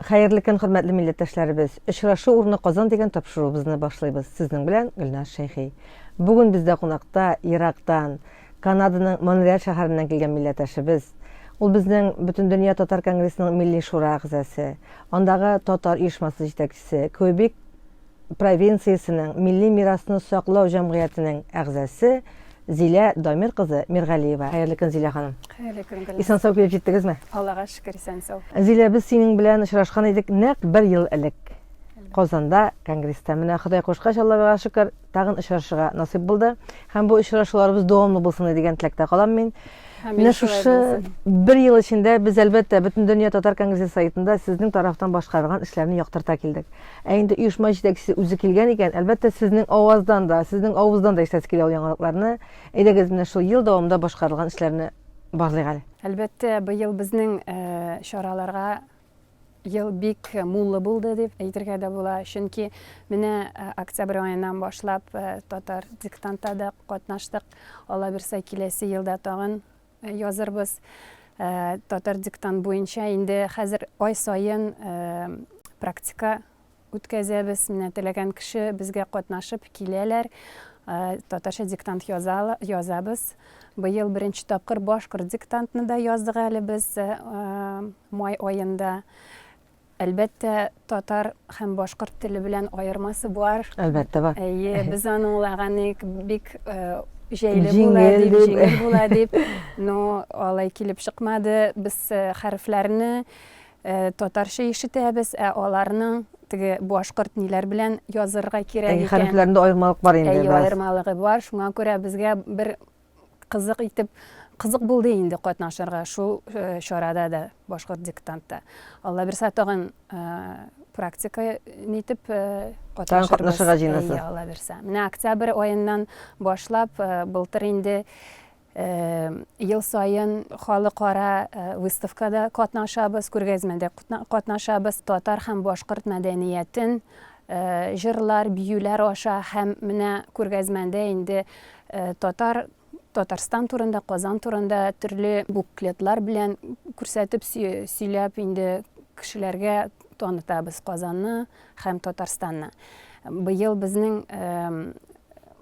Хәерле көн, хөрмәтле милләттәшләребез! Очрашу урыны Казан дигән тапшыруыбызны башлыйбыз. Сезнең белән Гөлназ Шәйхи. Бүген бездә кунакта ерактан, Канаданың Монреаль шәһәреннән килгән милләттәшебез. Ул безнең Бөтендөнья татар конгрессының Милли шура әгъзасы, андагы татар оешмасы җитәкчесе, Квебек провинциясенең Милли мирасны саклау җәмгыятенең әгъзасы Зилә Дамир кызы Миргалиева. Хәерле көн, Зилә ханым. Хәерле көн, Гөлназ. Исән-сау килеп җиттегезме? Аллага шөкер, исән-сау. Зилә, без синең белән очрашкан идек нәкъ бер ел элек. Казанда, конгресста. Менә Ходай кушкач, Аллага шөкер, тагын очрашырга насыйп булды. Һәм бу очрашуларыбыз дәвамлы булсын дигән теләктә калам мин. Менә шушы бер ел эчендә без, әлбәттә, Бөтендөнья татар конгрессы сайтында сезнең тарафтан башкарылган эшләрне яктырта килдек. Ә инде оешма җитәкчесе үзе килгән икән, әлбәттә, сезнең аваздан да, сезнең авыздан да ишетәсе килә ул яңалыкларны. Әйдәгез, менә шул ел дәвамында башкарылган эшләрне барлыйк әле. Әлбәттә, быел безнең чараларга ел бик муллы булды дип әйтергә дә була. Чөнки менә октябрь аеннан башлап татар диктантта да катнаштык. Алла бирсә, киләсе елда тагын язырбыз. Татар диктант буенча инде хәзер ай саен практика үткәзәбез. Менә теләгән кеше безгә катнашып киләләр. Татарча диктант яза, язабыз. Быел беренче тапкыр башкорт диктантны да яздык әле без май аенда. Әлбәттә, татар һәм башкорт теле белән аермасы бар. Әлбәттә бар. Әйе, без аны аңлаган идек, бик җәйле була дип, җиңел була дип. Но алай килеп чыкмады. Без хәрефләрне татарча ишетәбез, ә аларның теге башкорт ниләр белән язырга кирәк икән. Хәрефләрендә аермалык бар инде. Әйе, аермалыгы бар. Шуңа күрә безгә бер кызык итеп, кызык булды инде катнашырга шул э, чарада да, башкорт диктантта. Алла бирсә, тагын э, практика нитеп э, катнашырбыз. Катнашырга җыенасыз. Алла бирсә. Менә октябрь аеннан башлап, былтыр инде ел саен халыкара выставкада катнашабыз, күргәзмәдә катнашабыз, татар һәм башкорт мәдәниятен җырлар, биюләр аша һәм менә күргәзмәдә инде Татар, Татарстан турында, Казан турында төрле буклетлар белән күрсәтеп, сөйләп инде кешеләргә танытабыз Казанны һәм Татарстанны. Быел безнең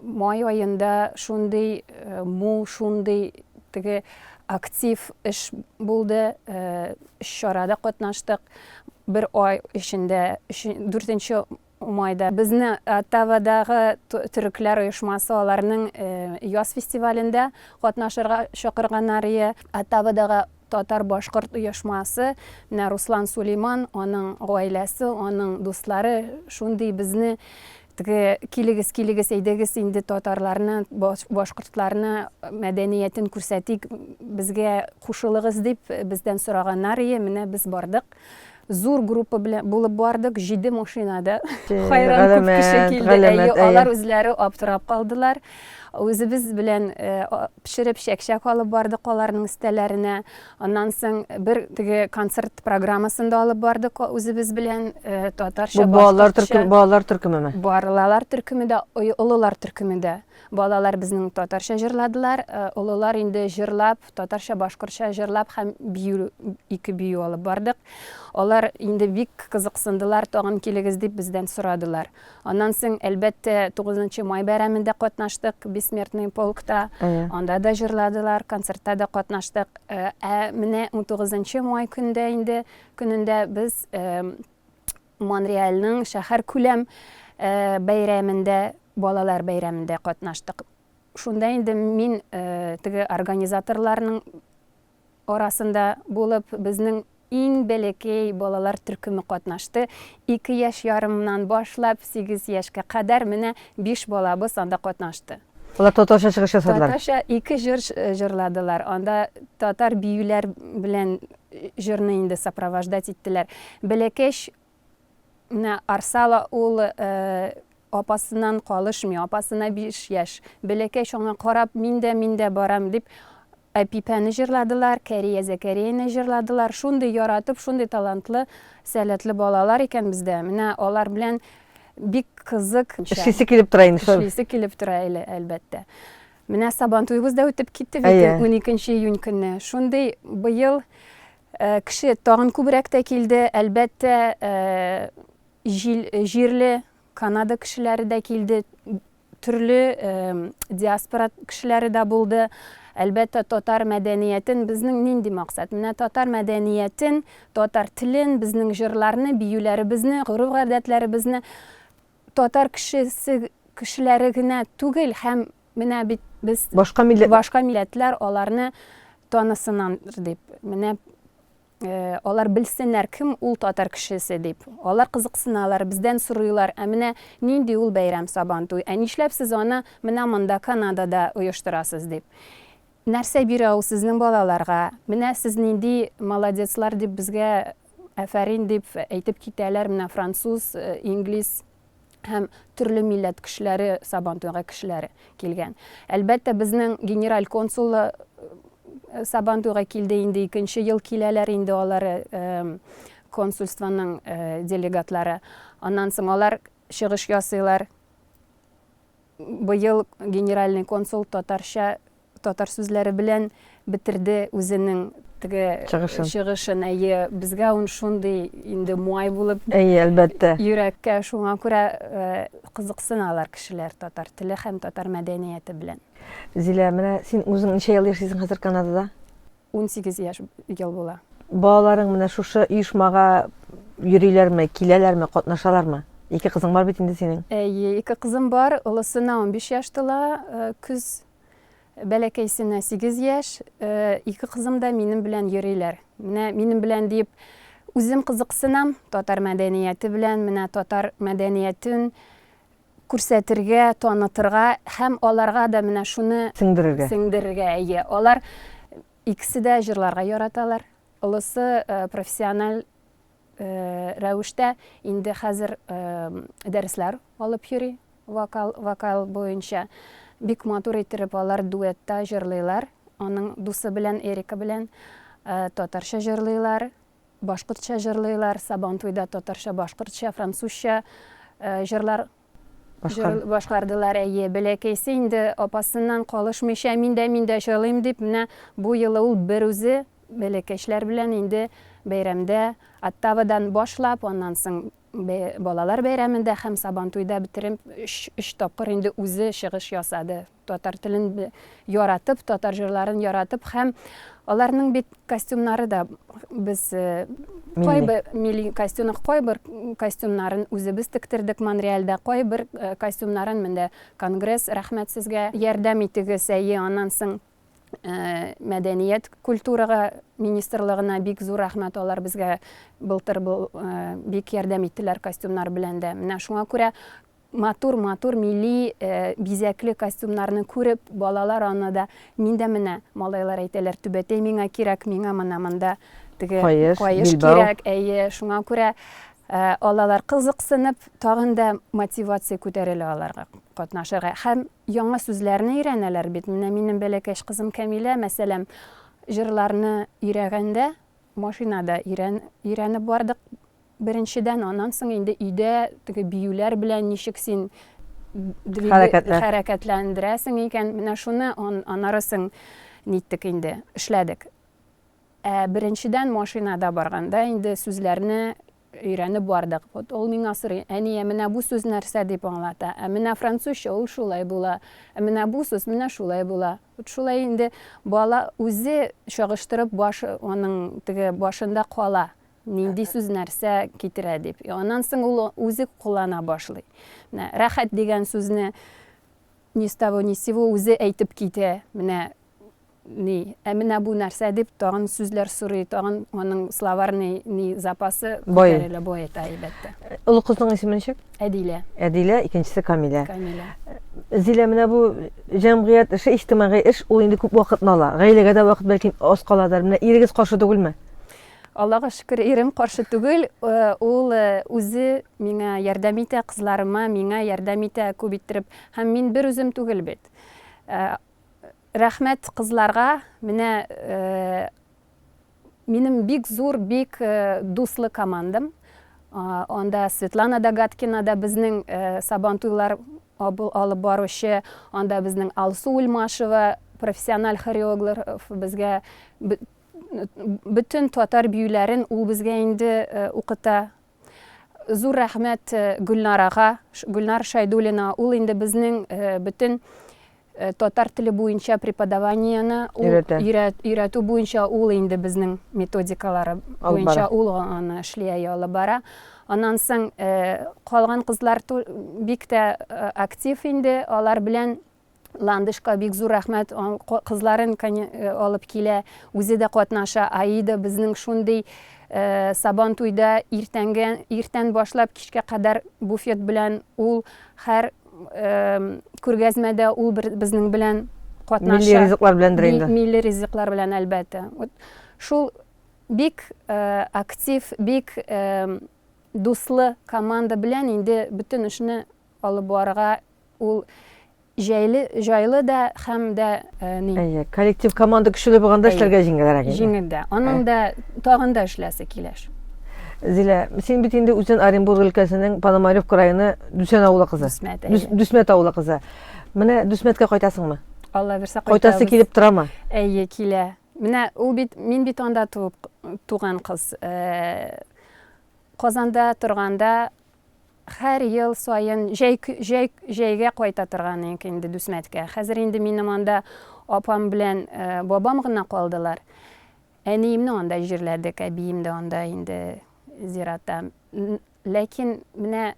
май аенда шундый мул, шундый теге актив эш булды, өч чарада катнаштык. Бер ай эчендә, дүртенче Умайда. Безне Оттавадагы төрекләр оешмасы аларның яз фестивалендә катнашырга чакырганнар ие. Оттавадагы татар-башкорт оешмасы, менә Руслан Сулейман, аның гаиләсе, аның дуслары шундый безне теге килегез, килегез, әйдәгез инде татарларны, башкортларны мәдәниятен күрсәтик, безгә кушылыгыз дип бездән сораганнар ие. Менә без бардык. Зур группа белән булып бардык, җиде машинада. Хайран күп кеше килде. Әйе, алар үзләре аптырап калдылар. Үзебез белән э, пешереп чәкчәк алып бардык аларның өстәләренә. Аннан соң бер теге концерт программасын да алып бардык үзебез белән э, татарча, Бу балалар төркем, балалар төркемеме? Балалар төркеме дә, олылар төркеме дә. Балалар безнең татарча җырладылар, э, олылар инде җырлап, татарча, башкортча җырлап һәм бию, ике бию алып бардык. Алар инде бик кызыксындылар, тагын килегез дип бездән сорадылар. Аннан соң, әлбәттә, 9 май бәйрәмендә катнаштык, Бессмертный полкта. Анда да җырладылар, концертта да катнаштык. Э, ә менә 19 май көндә инде, көнендә без э, Монреальның шәһәркүләм э, бәйрәмендә, балалар бәйрәмендә катнаштык. Шунда инде мин теге организаторларның арасында булып, безнең иң бәләкәй балалар төркеме катнашты. Ике яшь ярымнан башлап, 8 яшькә кадәр менә биш балабыз анда катнашты. Алар татарча чыгыш ясадылар. Татарча ике җыр җырладылар. Анда татар биюләр белән җырны инде сопровождать иттеләр. Бәләкәч Менә Арсала ул апасыннан калышмый, апасына 5 яшь. Бәләкәч аңа карап, мин дә, мин дә барам дип, Әпипәне җырладылар, Кәрия Зәкәрияне җырладылар. Шундый яратып, шундый талантлы, сәләтле балалар икән бездә. Менә алар белән бик кызык. Эшлисе килеп тора инде шул. Эшлисе килеп тора әле, әлбәттә. Менә Сабантуебыз да үтеп китте бит, 12 июнь көнне. Шундый быел. Кеше тагын күбрәк тә килде. Әлбәттә, җил, җирле Канада кешеләре дә килде, төрле диаспора кешеләре дә булды. Әлбәттә, татар мәдәниятен безнең нинди максат? Менә татар мәдәниятен, татар телен, безнең җырларны, биюләребезне, гореф-гадәтләребезне татар кешесе кешеләре генә түгел һәм менә бит без башка милләт башка милләтләр аларны танысыннар дип. Менә алар белсеннәр, кем ул татар кешесе дип. Алар кызыксыналар, бездән сорыйлар, ә менә нинди ул бәйрәм Сабантуй, ә нишләп сез аны менә монда Канадада оештырасыз дип. Нәрсә бирә ул сезнең балаларга? Менә сез нинди молодецлар дип безгә афәрин дип әйтеп китәләр, менә француз, инглиз һәм төрле милләт кешеләре, Сабантуйга кешеләре килгән. Әлбәттә, безнең генераль консулы Сабантуйга килде инде, икенче ел киләләр инде алар консульствоның делегатлары. Аннан соң алар чыгыш ясыйлар. Быел генеральный консул татарча, татар сүзләре белән бетерде үзенең теге чыгышын. Чыгышын. Әйе, безгә ун шундый инде май булып. Әйе, әлбәттә. Йөрәккә шуңа күрә кызыксыналар кешеләр татар теле һәм татар мәдәнияте белән. Зилә, менә син үзең ничә ел яшисең хәзер Канадада? 18 яшь ел була. Балаларың менә шушы оешмага йөриләрме, киләләрме, катнашалармы? Ике кызың бар бит инде синең. Әйе, ике кызым бар. Олысына 15 яшь тула, э, көз бәләкәйсенә 8 яшь. Э, ике кызым да минем белән йөриләр. Менә минем белән дип үзем кызыксынам татар мәдәнияте белән, менә татар мәдәниятен күрсәтергә, танытырга һәм аларга да менә шуны сеңдерергә. Сеңдерергә, әйе. Алар икесе дә җырларга яраталар. Олысы профессиональ рәвештә инде хәзер дәресләр алып йөри вокал, вокал буенча. Бик матур иттереп алар дуэтта җырлыйлар. Аның дусы белән, Эрика белән татарча җырлыйлар. Башкортча җырлыйлар, Сабантуйда татарча, башкортча, французча җырлар башкардылар. Әйе, бәләкәйсе инде апасыннан калышмыйча, мин дә, мин дә җырлыйм дип, менә бу елы ул бер үзе бәләкәчләр белән инде бәйрәмдә Оттавадан башлап, аннан соң балалар бәйрәмендә һәм Сабантуйда бетереп, өч тапкыр инде үзе чыгыш ясады. Татар телен яратып, татар җырларын яратып һәм аларның бит костюмнары да без кайбер милли костюмы, кайбер костюмнарын үзебез тектердек Монреальдә, кайбер костюмнарын менә Конгресс, рәхмәт сезгә, ярдәм итегез, әйе, аннан соң мәдәният культурага министрлыгына бик зур рәхмәт, алар безгә былтыр бик ярдәм иттеләр костюмнар белән дә. Менә шуңа күрә матур-матур милли бизәкле костюмнарны күреп, балалар аны да, мин дә менә, малайлар әйтәләр, түбәтәй миңа кирәк, миңа менә монда теге каеш, каеш кирәк, әйе, шуңа күрә алалар кызыксынып, тагын да мотивация күтәрелә аларга катнашырга. Һәм яңа сүзләрне өйрәнәләр бит. Менә минем бәләкәч кызым Кәмилә, мәсәлән, җырларны өйрәгәндә, машинада өйрәнеп бардык, Беренчедән, аннан соң инде өйдә теге биюләр белән ничек син хәрәкәтләндерәсең икән, менә шуны аннары соң ниттек инде, эшләдек. Ә беренчедән машинада барганда инде сүзләрне өйрәнеп бардык. Вот ул миңа сорый, әни, ә менә бу сүз нәрсә дип аңлата? Ә менә французча ул шулай була. Ә менә бу сүз менә шулай була. Вот шулай инде бала үзе чагыштырып баш аның теге башында кала. Нинди сүз нәрсә китерә дип. И аннан соң ул үзе куллана башлый. Менә рәхәт дигән сүзне ни с того ни с сего үзе әйтеп китә. Менә ни, ә менә бу нәрсә дип тагын сүзләр сорый, тагын аның словарный ни запасы күтәрелә, баета, әлбәттә. Олы кызның исеме ничек? Әдилә. Әдилә, икенчесе Камилә. Камилә. Зилә, менә бу җәмгыять эше, иҗтимагый эш, ул инде күп вакытны ала. Гаиләгә дә вакыт бәлки аз каладыр. Менә ирегез каршы түгелме? Аллага шөкер, ирем каршы түгел. Ул үзе миңа ярдәм итә, кызларыма, миңа ярдәм итә күп иттереп. Һәм мин бер үзем түгел бит. Рәхмәт кызларга. Менә минем бик зур, бик дуслы командам. Анда Светлана Догаткина да безнең Сабантуйлар алып баручы, анда безнең Алсу Ульмашева, профессиональ хореограф, безгә Бөтен татар биюләрен ул безгә инде укыта. Зур рәхмәт Гөлнарага, Гөлнар Шайдуллина, ул инде безнең бөтен татар теле буенча преподаваниене өйрәтү буенча ул инде безнең методикалары буенча ул аны эшли, алып бара. Аннан соң калган кызлар бик тә актив инде, алар белән Ландышка бик зур рәхмәт, кызларын алып килә, үзе дә катнаша. Аида безнең шундый Сабан туйда иртәнге иртән башлап кичкә кадәр буфет белән ул һәр күргәзмәдә ул бер, безнең белән катнаша. Милли ризыклар беләндер инде. Милли ризыклар белән, әлбәттә. Вот шул бик актив, бик дуслы команда белән инде бөтен эшне алып барырга ул җайлы, җайлы да һәм дә ни. Әйе, коллектив команда көчле булганда эшләргә җиңелрәк инде. Җиңел дә. Аның да тагын да эшләсе килә. Зилә, син бит инде үзең Оренбург өлкәсенең Пономаревка районы Дүсән авылы кызы. Дүсмәт, әйе. Дүсмәт авылы кызы. Менә Дүсмәткә кайтасыңмы? Алла бирсә, кайтабыз. Кайтасы килеп торамы? Әйе, килә. Менә ул бит, мин бит анда туып, туган кыз. Казанда торганда һәр ел саен җәй, җәй, җәйгә кайта торган идек инде Дүсмәткә. Хәзер инде минем анда апам белән бабам гына калдылар. Әниемне анда җирләдек, әбием дә анда инде зиратта. Ләкин менә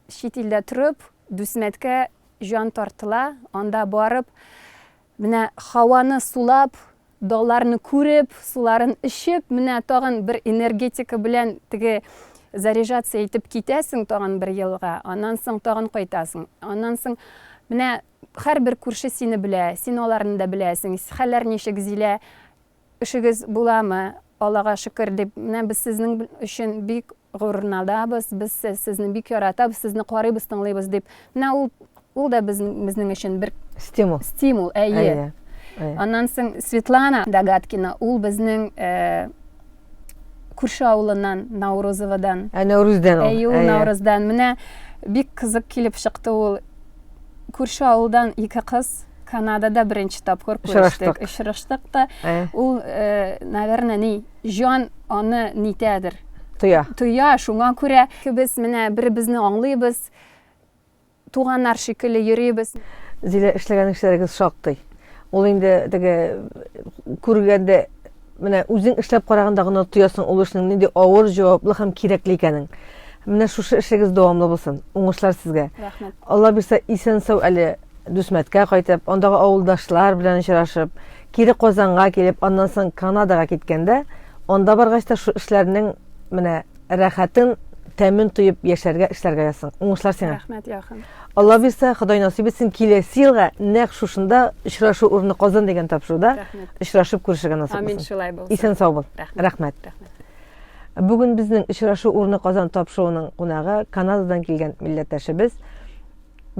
чит илдә торып, Дүсмәткә җан тартыла, анда барып, менә һаваны сулап, Даларны күреп, суларын эчеп, менә тагын бер энергетика белән теге заряжаться итеп китәсең тагын бер елга, аннан соң тагын кайтасың. Аннан соң менә һәрбер күрше сине белә, син аларны да беләсең. Хәлләр ничек, Зилә, эшегез буламы? Аллага шөкер, дип, менә без сезнең өчен бик горурланабыз, без сезне бик яратабыз, сезне карыйбыз, тыңлыйбыз, дип. Менә ул, ул да безнең өчен бер стимул. Стимул, әйе. Аннан соң Светлана Догаткина, ул безнең э, күрше авылыннан, Наурузовадан. Ә Науруздан ул. Әйе, ул Науруздан. Менә бик кызык килеп чыкты ул. Күрше авылдан ике кыз Канадада беренче тапкыр күрештек, очраштык та. Ул, э, наверное, ни, җан аны нитәдер. Тоя. Тоя, шуңа күрә без менә беребезне аңлыйбыз, туганнар шикелле йөрибез. Зилә, эшләгән эшләрегез шактый. Ул инде теге күргәндә менә үзең эшләп караганда гына тоясың ул эшнең нинди авыр, җаваплы һәм кирәкле икәнен. Менә шушы эшегез дәвамлы булсын. Уңышлар сезгә. Рәхмәт. Алла бирсә, исән-сау әле Дүсмәткә кайтып, андагы авылдашлар белән очрашып, кире Казанга килеп, аннан соң Канадага киткәндә, анда баргач та шул эшләрнең менә рәхәтен, тәмен тоеп яшәргә, эшләргә язсын. Уңышлар сиңа. Рәхмәт, якын. Алла бирсә, Ходай насыйп итсен, киләсе елга нәкъ шушында очрашу урыны Казан дигән тапшыруда очрашып күрешергә насыйп булсын. Амин, шулай булсын. Исән сау бул. Рәхмәт. Рәхмәт. Бүген безнең очрашу урыны Казан тапшыруының кунагы Канададан килгән милләттәшебез,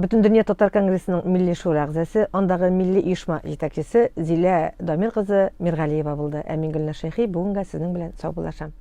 Бөтендөнья татар конгрессының Милли шура әгъзасы, андагы милли оешма җитәкчесе Зилә Дамир кызы Миргалиева булды. Ә мин Гөлназ Шәйхи бүгенгә сезнең белән саубуллашам.